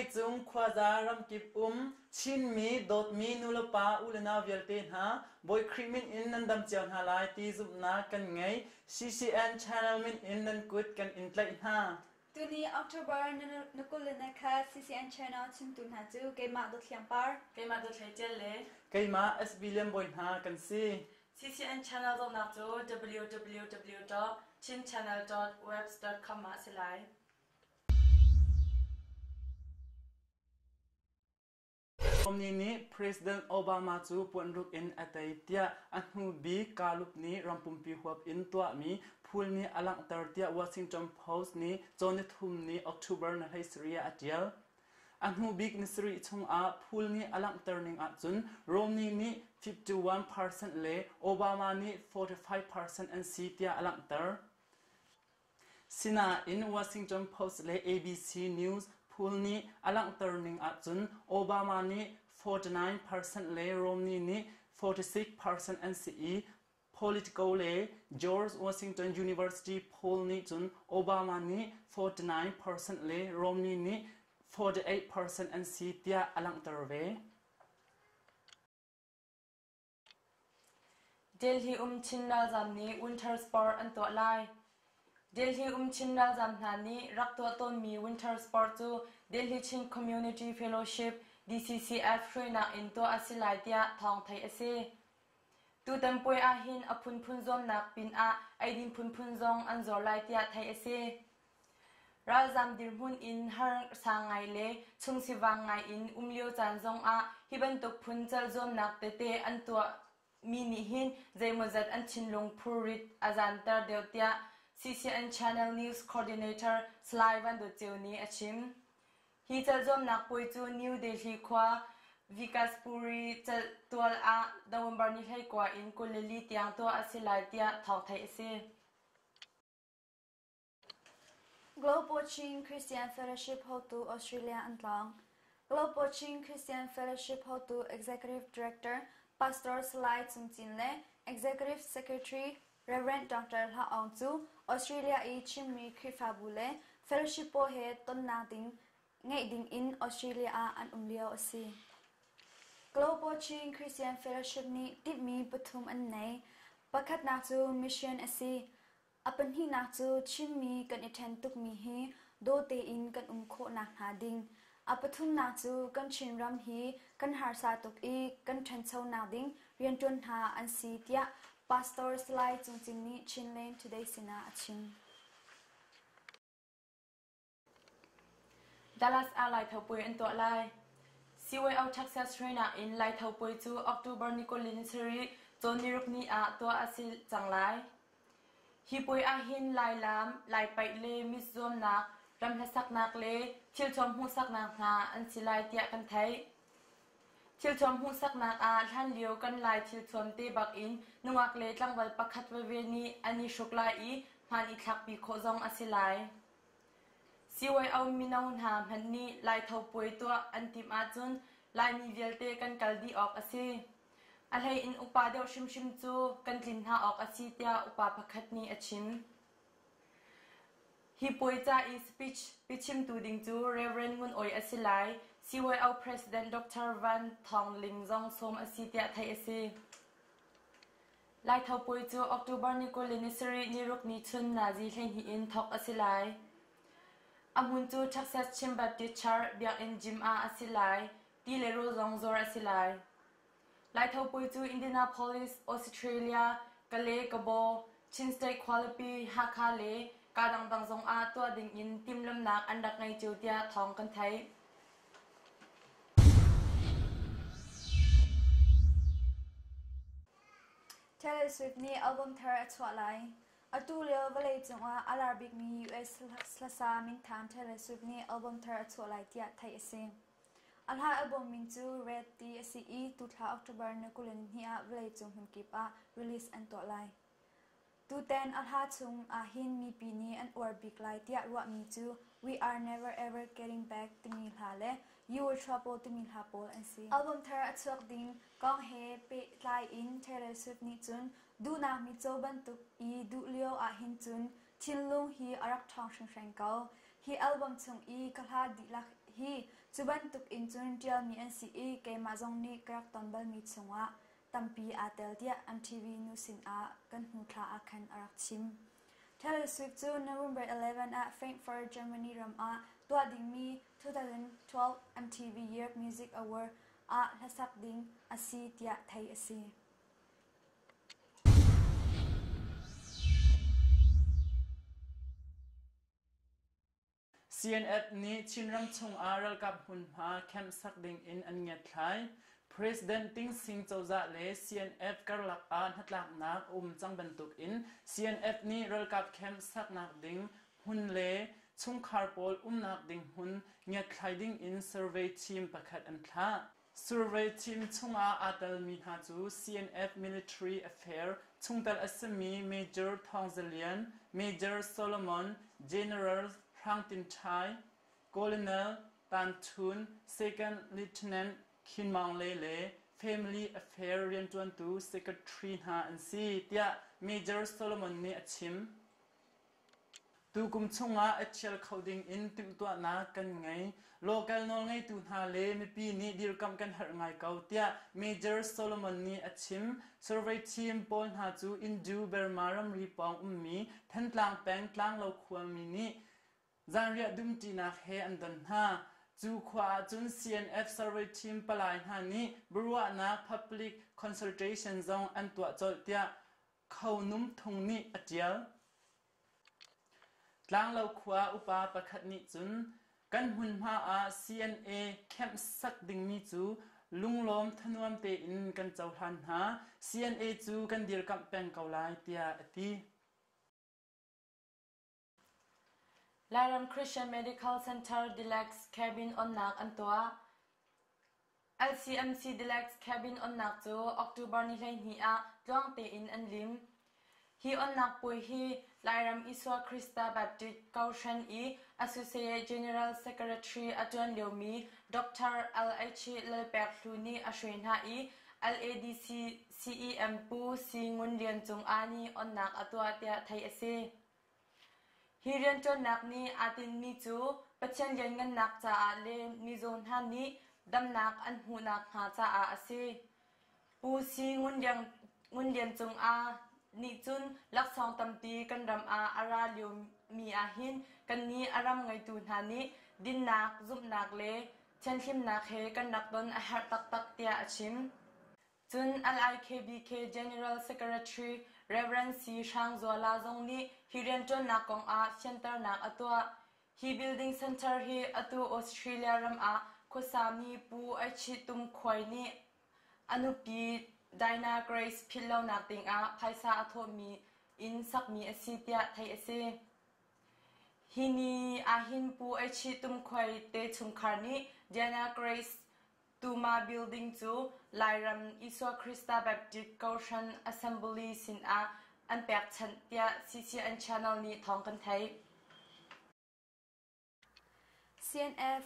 Vawleicung khuaza ramkip um Chinmi dawtmi nulepa ulenau vialte hna Bawi Khrih min in nan dam cio hna lai ti zumhnak kan ngei. CCN channel min in nan kut kan in tlaih hna. Tuni October na kul le na khat CCN channel chimtu hna cu keimah Dawt Hliang Par. Keimah Dawt Hlei Tial le Keimah SB Lian Bawi hna kan si. CCN channel zohnak cu www.chinchannel.webs.com ah si lai. Romney nih President Obama cu puanruk in a tei tiah a hnu bik Gallup nih rampumpi huap in tuahmi phuul nih a langhter tiah Washington Post nih cawnithum ni October ni 17 ah a ṭial. A hnu bik ni sarih chungah phuul nih a langhter ning ahcun Romney nih 51% le Obama nih 45% an si tiah a langhter. Sinain Washington Post le ABC News poll nih a langhter ning ahcun Obama nih 49% le Romney nih 46% an si i Politico le George Washington University poll nih cun Obama nih 49% le Romney nih 48% an si tiah a langhter ve. Delhi um Chin ralzaam nih winter sport an tuah lai. Delhi um Chin ralzaam hna nih rak tuah tawnmi winter sport cu Delhi Chin Community Fellowship DCCF hruainak in tuah a si lai tiah thawng theih a si. Tutan puai ahhin a phunphun zuamnak pinah eidin phunphun zong an zuar lai tiah theih a si. Ralzaam dirhmun in harsa ngai le chungsivang ngai in um lio caan zongah hi bantuk phun cal zuamnak tete an tuahmi nih hin zeimawzat an thinlung phurrit a zaanter deuh tiah CCN Channel News Coordinator Salai Van Dawt Ceu nih a chim. Hi cal zuamnak puai cu New Delhi khua Vikaspuri tual ah November ni 19 in 24 tiang tuah a si lai tiah thawng theih a si. Global Chin Christian Fellowship hotu Australia an tlawng. Global Chin Christian Fellowship hotu Executive Director Pastor Salai Cung Cin le Executive Secretary Rev. Dr. Hla Aung cu Australia i Chinmi Khrihfabu le Fellowship pawl he tonnak ding ngeih ding in Australia ah an um lio a si. Global Chin Christian Fellowship nih timhmi pathum an nei. Pakhatnak cu mission a si. A pahnihnak cu Chinmi kan i ṭhen tukmi hi daw tein kan um khawh nakhnga ding. A pathumnak cu kan Chinram hi kan harsa tuk i kan ṭhanchonak ding rianṭuan hna an si tiah Pastor Salai Cung Cin nih Chinland Today sinah a chim. Dallas ah Laitho puai an tuah lai. CYO Texas hruainak in Laitho puai cu October ni 27 cawn niruk ni ah tuah a si cang lai. Hi puai ahhin Lai laam, Lai paih le mis zuamnak, ram hlasaknak le thilthuam hmuhsaknak hna an si lai tiah kan theih. Thilthuam hmuhsaknak ah hlanlio kan Lai thilthuam te bak in nungak le tlangval pakhat veve nih an i hruk lai i hmaan i thlakpi khawh zong a si lai. CYO mino hna hmanh nih Laitho puai tuah an timh ahcun Laimi vialte kan kal dih awk a si. A hlei in upa deuh hrimhrim cu kan tlin hna awk a si tiah upa pakhat nih a chim. Hi puai ca i speech biachimtu ding cu Rev. Ngun Awi a si lai. CYO President Dr. Van Thawng Ling zong sawm a si tiah theih a si. Laitho puai cu October ni 27 niruk ni chun nazi 12 in thawk a si lai. A hmun cu Texas Chin Baptist Church Biakinn gym ah a si lai. Ti le rawl zong zuar a si lai. Laitho puai cu Indianapolis, Australia, Kale, Kabaw, Chin State khualipi Hakha le kaa dangdang zong ah tuah ding in timhlamhnak an rak ngei cio tiah thawng kan theih. Taylor Swift nih album thar a chuah lai. Atu lio vawleicung ah a lar bikmi US hlasa minthang Taylor Swift nih album thar a chuah lai tiah theih a si. A hla album min cu Red ti a si i tuthla October ni 22 ah vawleicung hmunkip ah release an tuah lai. Tutan a hla chung ahhin mipi nih an uar bik lai tiah ruahmi cu We Are Never Ever Getting Back timi hla le You Were Trouble timi hla pawl an si. Album thar a chuak ding kong he pehtlai in Taylor Swift nih cun duhnak mitcaw bantuk i duh lio ahhin cun thinlung hi a rak ṭhawng hringhran ko. Hi album chung i ka hla dihlak hi cu bantuk in cun ṭialmi an si i keimah zong nih ka rak ton balmi chungah tampi aa tel tiah MTV nu sinah kan hnu thla ah khan a rak chim. Taylor Swift cu November 11 ah Frankfurt, Germany ram ah tuah dingmi 2012 MTV Europe Music Award ah hlasak ding a si tiah theih a si. CNF nih Chinram chungah ralkap hmunhma camp sak ding in an ngiatthlai. President Ting Sing cozah le CNF karlak ah hnatlaknak a um cang bantuk in CNF nih ralkap camp saknak ding hmun le chungkhar pawl umnak ding hmun ngiatthlai ding in survey team pakhat an thlah. Survey team chungah aa telmi hna cu CNF Military Affair chungtel a simi Major Thawng Za Lian, Major Solomon, General Hrang Tin Ṭhai, Colonel Tan Htun, Second Lieutenant Khin Maung Le le Family Affair rianṭuantu Secretary hna an si, tiah Major Solomon nih a chim. Tukum chungah a ṭhial kho dingin timhtuahnak kan ngei. Local nawlngeitu hna le mipi nih dirkamh kan herh ngai ko, tiah Major Solomon nih a chim. Survey team pawl hna cu Indu Burma ramri pawng ummi Thantlang peng Tlanglo khuami nih zanriah dumṭinak he an don hna. Cu khua ahcun CNF survey team palai hna nih biaruahnak public consultation zong an tuah colh tiah Khonum Thung nih a ṭial. Tlanglo khua upa pakhat nih cun kan hmunhma ah CNA camp sak dingmi cu lunglawm thanuam tein kan cohlan hna. CNA cu kan dirkamh peng ko lai tiah a ti. Lairam Christian Medical Center Deluxe Cabin onnak an tuah. LCMC Deluxe Cabin onnak cu October ni 12 ah tluang tein an lim. Hi onnak puai hi Lairam Isua Krista Baptist Kohhran i Associate General Secretary a ṭuan liomi Dr. L.H. Lalpek Hlu nih a hruai hna i LADC CEM Pu Si Ngun Lian Cung Ah nih onnak a tuah tiah theih a si. Hi rianṭuannak nih aa tinhmi cu Pathian lianngannak caah le mizaw hna nih damnak an hmuh nakhnga caah a si. Pu Si Ngun Lian Cung Ah nih cun laksawng tampi kan ram ah a ra liomi ahhin kannih a ram ngeitu hna nih dinnak, zumhnak le thianhlimnak he kan rak don a herh taktak tiah a chim. Cun LIKBK General Secretary Rev. C. Hrang Zuala zong nih hi rianṭuannak kongah fianternak a tuah. Hi building center hi atu Australia ram ah khuasami Pu Aichih Tum Khuai nih a nupi Dinah Grace philhlonak dingah phaisa a thawhmi in sakmi a si tiah theih a si. Hi ni ahhin Pu Aichih Tum Khuai te chungkhar nih Diana Grace Tuma Building cu Lairam Isua Krista Baptist Kohhran Assembly sinah an pekchanh tiah CCN Channel nih thawng kan theih. CNF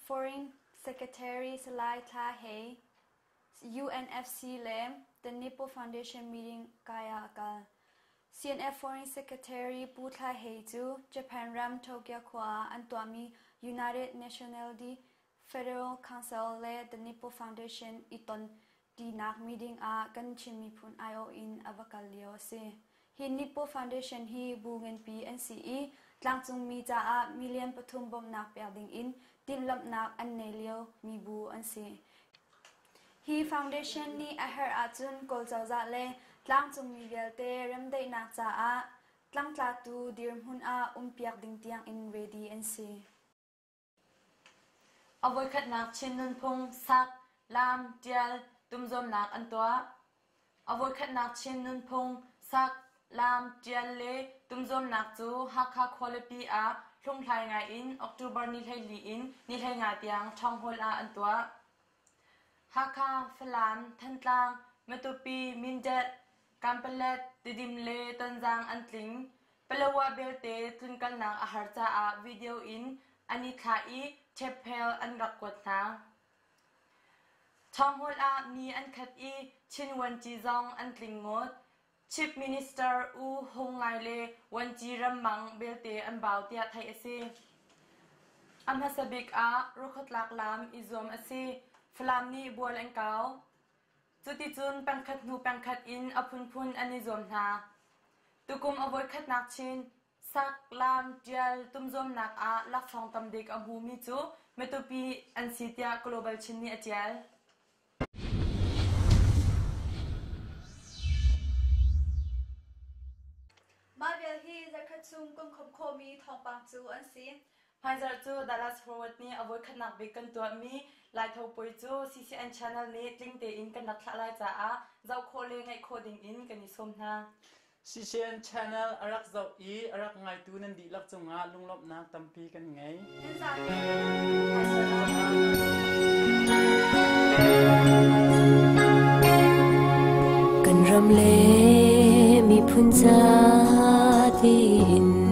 Foreign Secretary Salai Thla Hei, UNFC le The Nippon Foundation meeting kai ah a kal. CNF Foreign Secretary Pu Thla Hei cu Japan ram Tokyo khua ah an tuahmi United Nationality Federal Council le The Nippon Foundation i ton ṭinak meeting ah kan Chin miphun aiawh in a va kal lio a si. Hi Nippon Foundation hi bu nganpi an si i tlangcungmi caah million pathum bawmhnak pek dingin timhlamhnak an nei lio mi bu an si. Hi foundation nih a herh ahcun Kawl cozah le tlangcungmi vialte remdaihnak caah tlangtlatu dirhmun ah umpiak ding tiangin ready an si. A voikhatnak Chin nunphung sak, laam, ṭial, tumzuamnak an tuah. A voikhatnak Chin nunphung sak, laam, ṭial le tumzuamnak cu Hakha khualipi ah hlunghlai ngai in October ni 14 in ni 15 tiang Ṭhawnghall ah an tuah. Hakha, Falam, Thantlang, Matupi, Mindat, Kanpalet, Tidim le Tonzang an tling. Palawa belte tlunkalnak a har caah video in an i thlah i ṭhephel an rak kuat hna. Ṭhawnghall ah mi an khat i Chin Vuanci zong an tling ngawt. Chief Minister U Hung Ngai le Vuanci Ram Mang belte an bau tiah theih a si. A hmasa bik ah Rukhuatlak lam i zuam a si. Falam nih bual an kau. Cuticun pengkhat hnu pengkhat in a phunphun an i zuam hna. Tukum a voikhatnak chin sak, lam, ṭial, tumzuamnak ah laksawng tam bik a hmumi cu Matupi an si tiah Global Chin nih a ṭial. Mah vial hi zarkhat chung kan khawmh khawhmi thawngpang cu an si. Hmaizarh cu Dallas Forward nih a voikhatnak bik kan tuahmi Laitho puai cu CCN channel nih tling tein kan rak thlah lai caah zoh khawh le ngaih khawh ding in kan i sawm hna. CCN channel a rak zoh i a rak ngaitu nan dihlak cungah lunglawmhnak tampi kan ngei. Nan zapi Kan ram le miphun ca tiin.